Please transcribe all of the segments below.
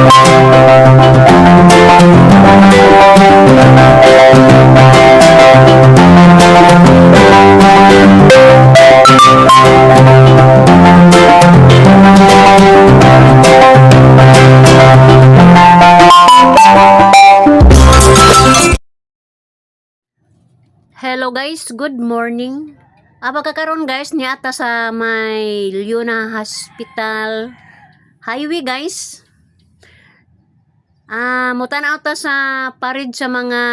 Hello guys, good morning. Aba kakaron guys, niata sa may Leona Hospital Highway, guys. Mutan-aw ta sa parid sa mga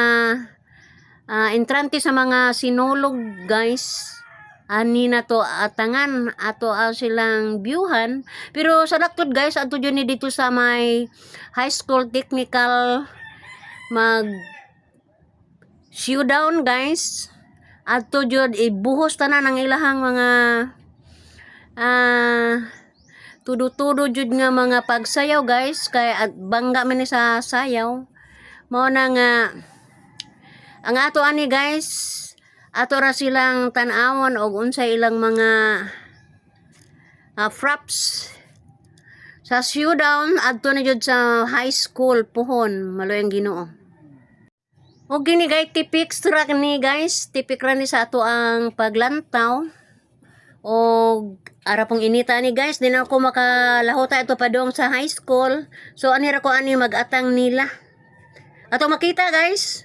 entrante sa mga sinulog, guys. Ani na to atangan ato silang viewhan, pero sa laktod guys, adto jud ni dito sa may high school technical mag showdown, guys. Adto jud ibuhos tanan ang ilahang mga tudo-tudo jud nga mga pagsayaw, guys, kay at bangga man ni sa sayaw. Mao na nga ang ato ani guys, ato ra silang tan-awon og unsa ilang mga props sa showdown adto na jud sa high school puhon. Maluyang Ginoo. O gini guys, tipik ra ni guys, tipik ra ni sa ato ang paglantaw. O ara pong inita ni guys, di na ako makalahota ito padong sa high school. So ani ra ko ani mag-atang nila. Ato makita, guys.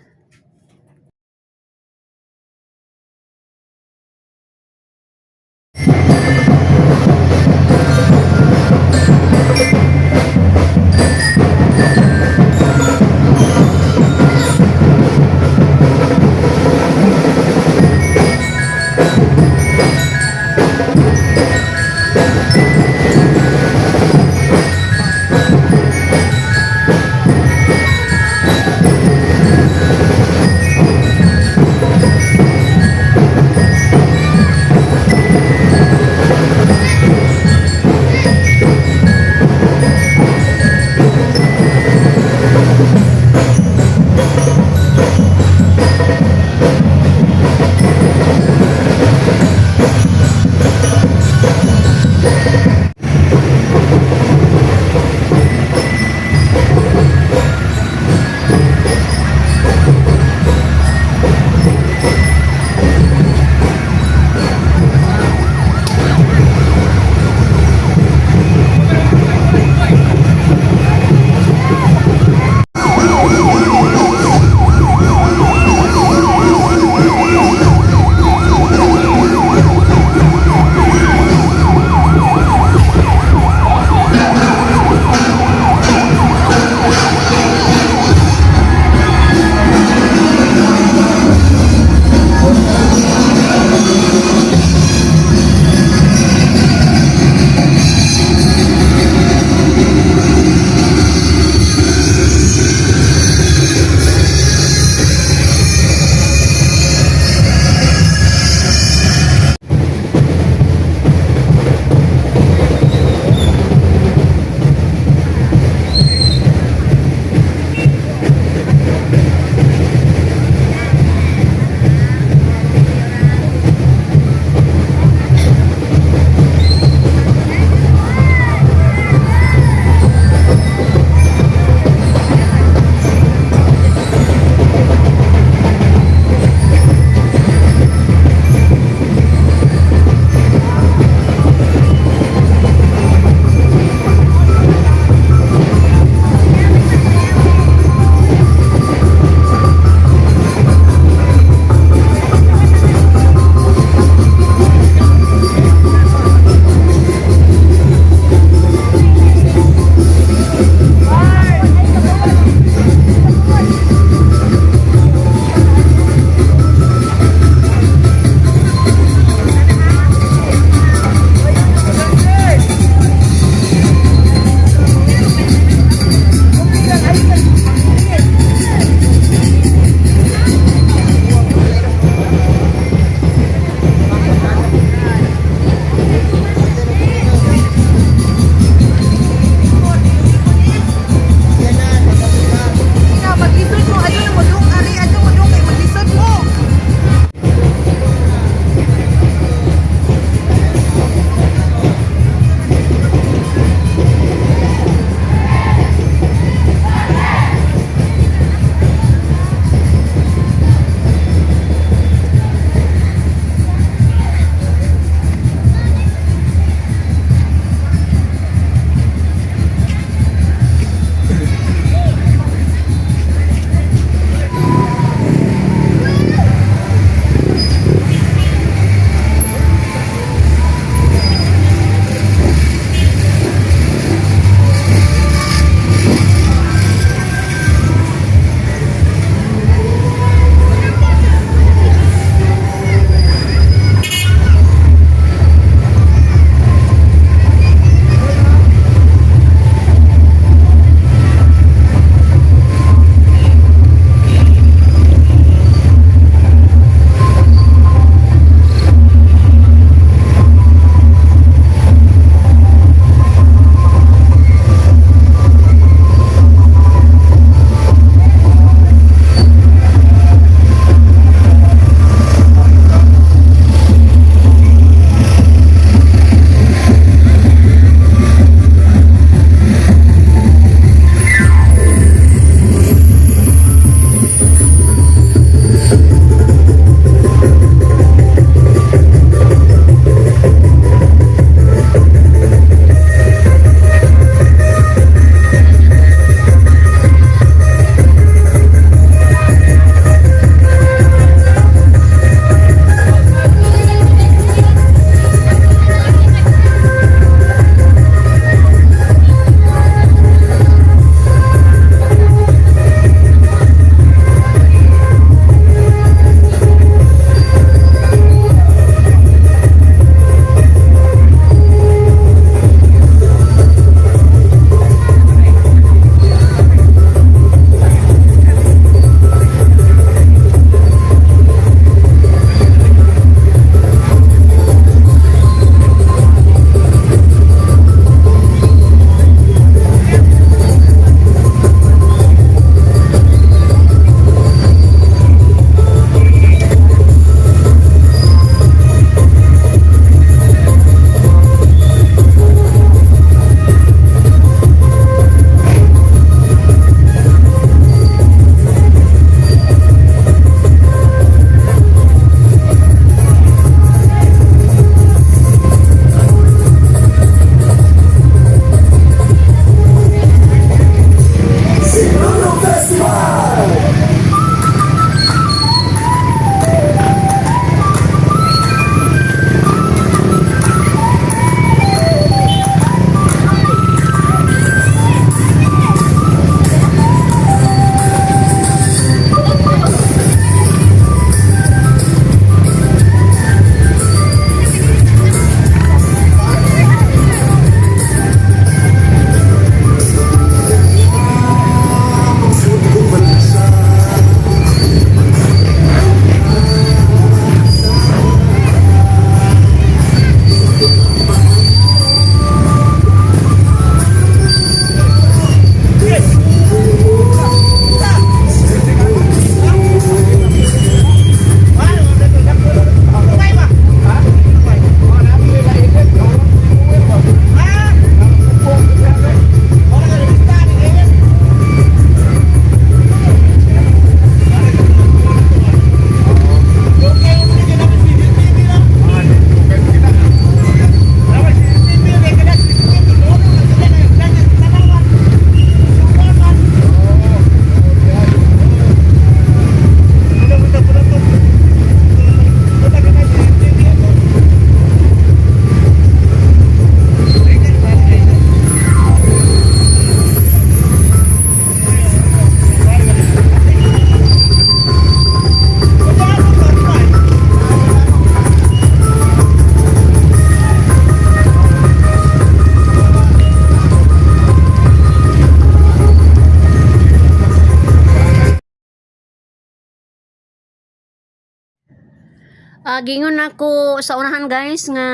Gingon ako sa unahan, guys, nga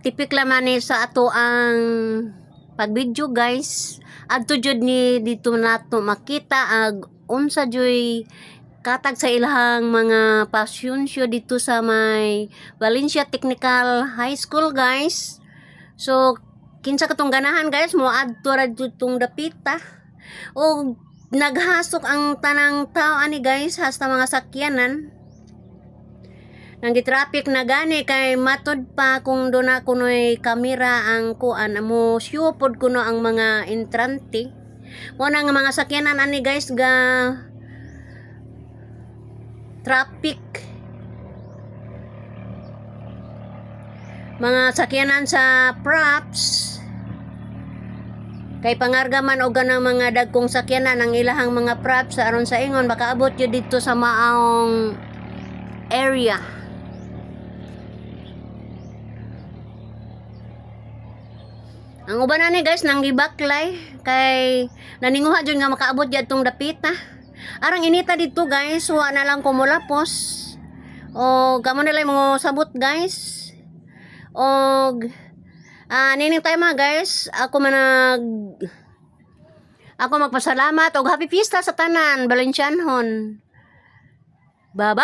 tipik laman ni sa ato ang pag-video, guys. Adto jud ni dito nato makita ag unsa juy katag sa ilahang mga passion show dito sa may Valencia Technical High School, guys. So kinsa katong ganahan, guys, mo adto ra jud tong dapita. O naghasok ang tanang tao ani, guys, hasta mga sakyanan. Nang gitraffic na gani kay matod pa kung doon na kuno'y kamera ang kuan mo show pod kuno ang mga entrante. Mo na nga mga sakyanan ani, guys, ga traffic. Mga sakyanan sa props kay pangarga man og ganang mga dagkong sakyanan ang ilahang mga props aron sa ingon makaabot yun dito sa maong area. Ang uban ani, guys, nang gibaklay kay naninguha jud nga makaabot jud tong dapita. Arang inita dito, guys, wa na lang kumulapos. O kamo nila mo sabot, guys. Og nining time ha, guys, ako magpasalamat og happy fiesta sa tanan Valencianhon. Bye-bye.